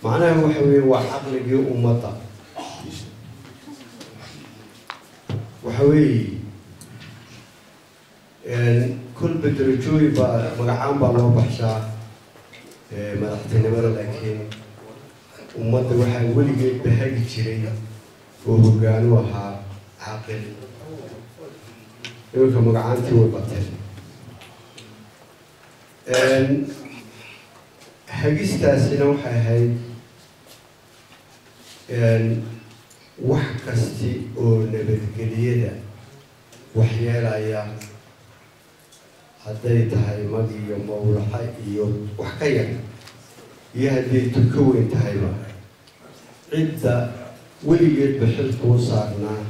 Macnaha waxa weeye waa caqligii ummadda. Waxa weeye kolba darajooyin baa, magacaan baa loo baxshaa madaxtinimada, laakiin ummadda waxaa weligeed bahagi jiray oo hoggaanu ahaa caaqil. Iminka magacaantii way bateen. Hagistaasina waxay ahayd wax kasti oo nabadgeliyada waxyeelaya, hadday tahay mag iyo mawlaxa iyo wax ka yar iyo hadday tuko weyn tahayba, cidda weligeedba xilkuu saarnaa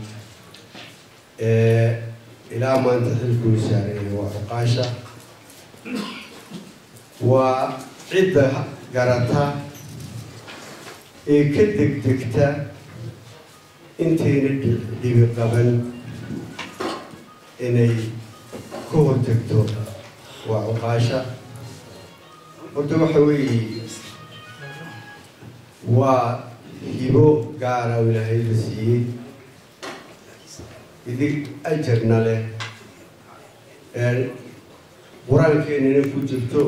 ee ilaa maanta xilkuu saaranya waa cuqaasha, waa cidda garata ee ka degdegta intayna dhibi qaban inay ka hortagto, waa cuqaasha. Horta waxa weeye waa hibo gaara oo Ilaahayba siiyey, idig ajarna leh, Qur-aankeenina ku jirto.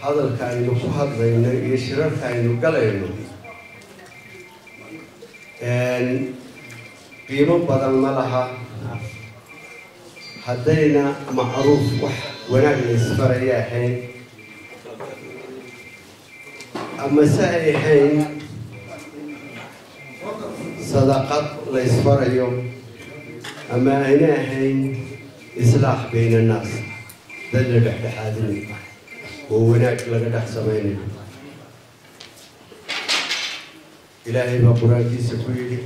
Hadalka aynu ku hadlayno iyo shirarka aynu galayno qiimo badan ma laha haddayna macruuf, wax wanaag la isfaraya ahayn, ama se ay ahayn sadaqad la isfarayo, ama ayna ahayn islaax bayna annaas, dad la dhexdhexaadinayo oo wanaag laga dhex samaynayo. Ilaahay baa Qur-aankiisa ku yidhi.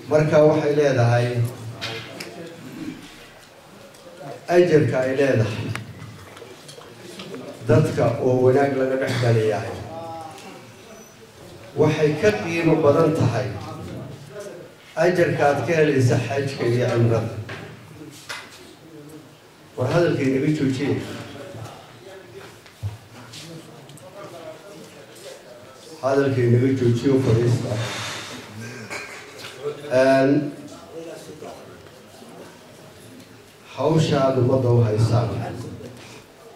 Marka waxay leedahay ajarka ay leedahay dadka oo wanaag laga dhex galayahay waxay ka qiimo badan tahay ajarka aad ka helaysa xajka iyo cimrada. War hadalka inaga joojiya, hadalka inaga joojiyo, fadhiista. Hawsha aada ummadda u haysaan,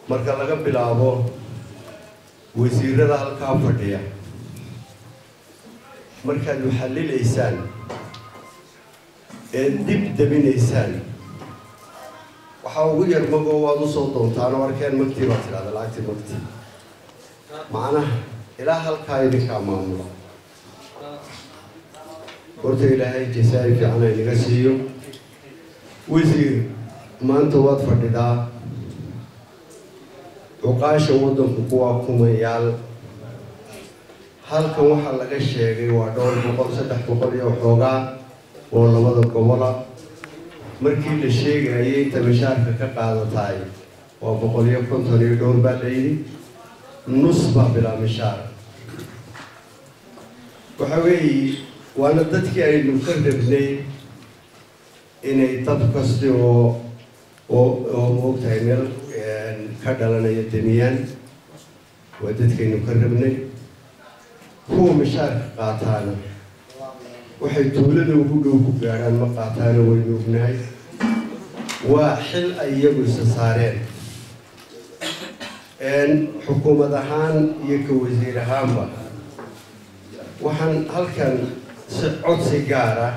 marka laga bilaabo wasiirada halkaa fadhiya, markaad waxallilaysaan ee dib dabinaysaan, waxaa ugu yar magoo waad usoo doontaan oo arkeen magtii baad tidhahda, lacagtii magtii. Macnaha ilaa halkaa idinkaa maamula. Horta Ilaahay jasaa'i fiican aynaga siiyo. Wasiir, maanta waad fadhidaa, cuqaasha waddanku kuwaa kumayaal. Halkan waxaa laga sheegay waa dhowr boqol, 300 iyo waxoogaa oo labada gobola. Markii la sheegayay inta mishaarka ka qaadataay waa 150 iyo dhowr baa la yidhi, nus baa bilaa mishaar. Waxa weeye waana dadkii aynu ka rabnay inay dab kasti oo maogtahay meel ka dhalanaya demiyaan, waa dadkaynu ka rabnay. Kuwa mishaarka qaataana waxay tuulada ugu dhow ku gaadhaan ma qaataana, waynu ognahay. Waa xil ay iyagu isa saareen xukuumad ahaan iyo ka wasiir ahaanba. Waxaan halkan si codsi gaar ah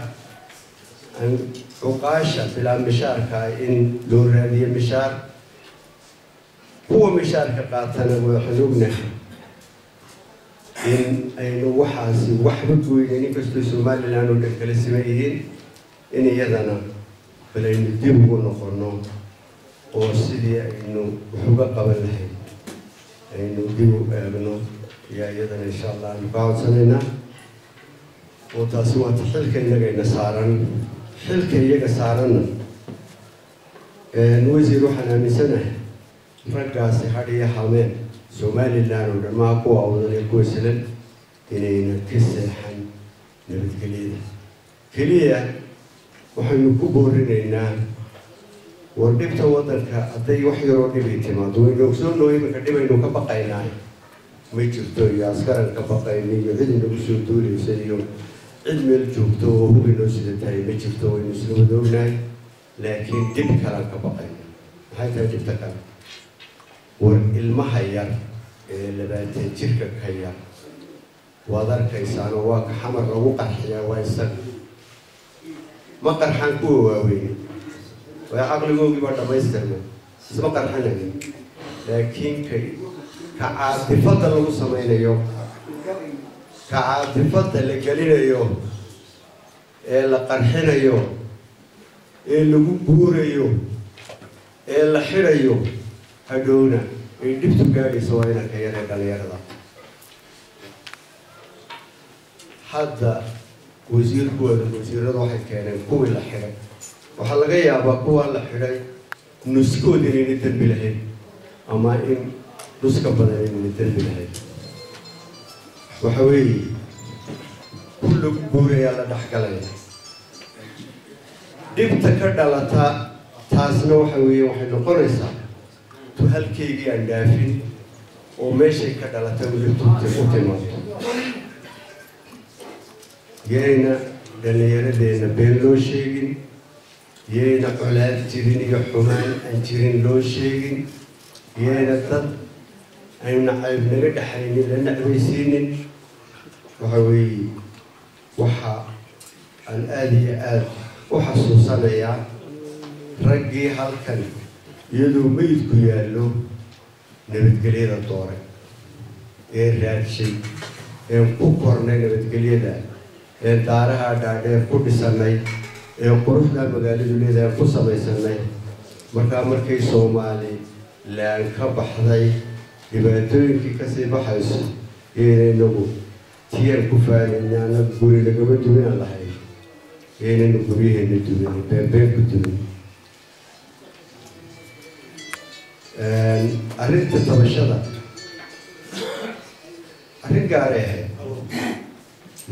cuqaasha bilaa mishaarka in loo raadiyo mishaar, kuwa mishaarka qaatana waxaan ognahay in aynu waxaasi waxba goynayn, inkastoo Somaliland oo dhan kala siman yihiin, in iyadana bal aynu dib ugu noqono oo sidii aynu wax uga qaban lahayn aynu dib u eegno ayaa iyadana insha Allah aynu ka codsanaynaa. Oo taasi waata xilka innagayna saaran, xilka iyaga saaranna. Wasiir, waxaan aaminsanahay raggaasi hadh iyo hameen Somaliland oo dhan, maha kuwa Awdal iyo kuwa Silan, inayna ka seexan nabadgelyada. Keliya waxaynu ku boorinaynaa War dhibta waddanka hadday wax yaroo dhibi timaado waynu ogsoonnoo iminka dhibaynu ka baqaynaa ma jirto, iyo askaran ka baqayna iyo cid inagu soo duulaysa iyo cid meel joogto oo hubi noo sida tahay ma jirto, waynu isla wada ognahay. Laakiin dhib kalaan ka baqayna. Maxay tahay dhibta kale? War ilmaha yar ee 20 jirka ka yar waad arkaysaanoo waa ka xamar lagu qarxiyaa, waa isaga. Ma qarxaan kuwa waaweyne, waa caqligoogii baa dhammaystirmay, isma qarxanayo. Laakiin ka caatifadda lagu samaynayo, ka caatifadda la gelinayo ee la qarxinayo ee lagu guurayo ee la xidhayo, hadhowna ay dhibtu gaadhayso waa inanka yar ee dhalinyarada. Hadda wasiirkuwada wasiirada waxay keeneen kuwii la xidhay. Waxaa laga yaabaa kuwaa la xidhay nuskood inayna dembi lahayn ama in nuska badan inayna dembi lahayn. Waxa weeye ku lagu guurayaa la dhexgalaya dhibta ka dhalata. Taasna waxa weeye waxay noqonaysaa tu halkeygii aan dhaafin oo meeshay ka dhalata weli u timaado. Yayna dhallinyaradeenna been loo sheegin, yayna colaad jirin iyo xumaan aan jirin loo sheegin, yayna dad ayna cayb naga dhexaynin la nacbaysiinin. Waxa weeye waxa aan aada iyo aada u xasuusanayaa raggii halkan iyadoo meydku yaallo nabadgelyada dooray ee raadshay een ku kornay nabadgelyada, een daaraha dhaadheer ku dhisanay, ee quruxda magaaladu leedahay ku samaysanay. Markaa markay Soomaali laan ka baxday dhibaatooyinkii kasii baxayso, yayna inagu tiyaan ku faanayna annaga guri lagama duminaan lahayn, yaynanu guryaheena dumin, beenbeen ku dumin. Arrinta tabashada arrin gaaray ahayd.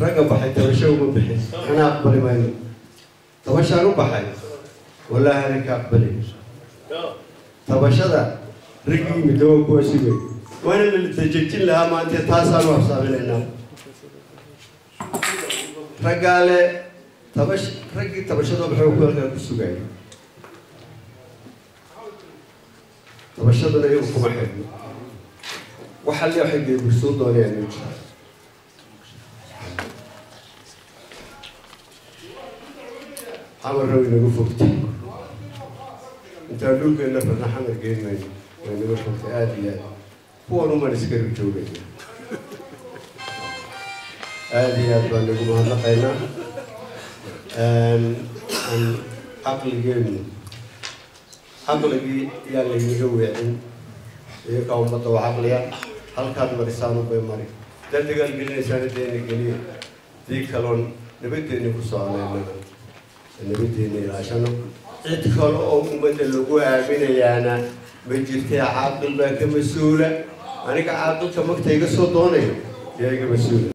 Ragga baxay tabasho uma bixin, ana aqbali mayno tabashaan u baxay, wallaahi arrinka aqbali tabashada. Raggii yimid waa kuwa sugay, waana la dejejin lahaa maanta, taasaanu habsaaminaynaa. Raggaale tabash raggii tabashadoo baxay waa kuwa halkaa ku sugaya. Tabashaduna iyagu kuma xidhno, waxa le waxay geebursoo doonayaan ma jiro. Xamarna way naga fogtay, intaan dhulkeena rabna xamar geen mayno, way naga fogtay aada iyo aad. Kuwan uman iskarib joogayna. Aada iyo aad baan nagu mahadnaqaynaa. Aan caqligeenu caqligii yaa laynaga weecin, iyakaa ummadda waa caqliya. Halkaad marisaan ubay mari, haddaad dagaal gelinaysaana deena geliya, dii kaloon nabadeenni ku soconaynana nabadeenna ilaashano. Cid kale oo ummadda lagu aaminayaana ma jirtee caaqil baa ka mas-uula. Aniga caaqilka magta iga soo doonayo yaa iga mas-uula.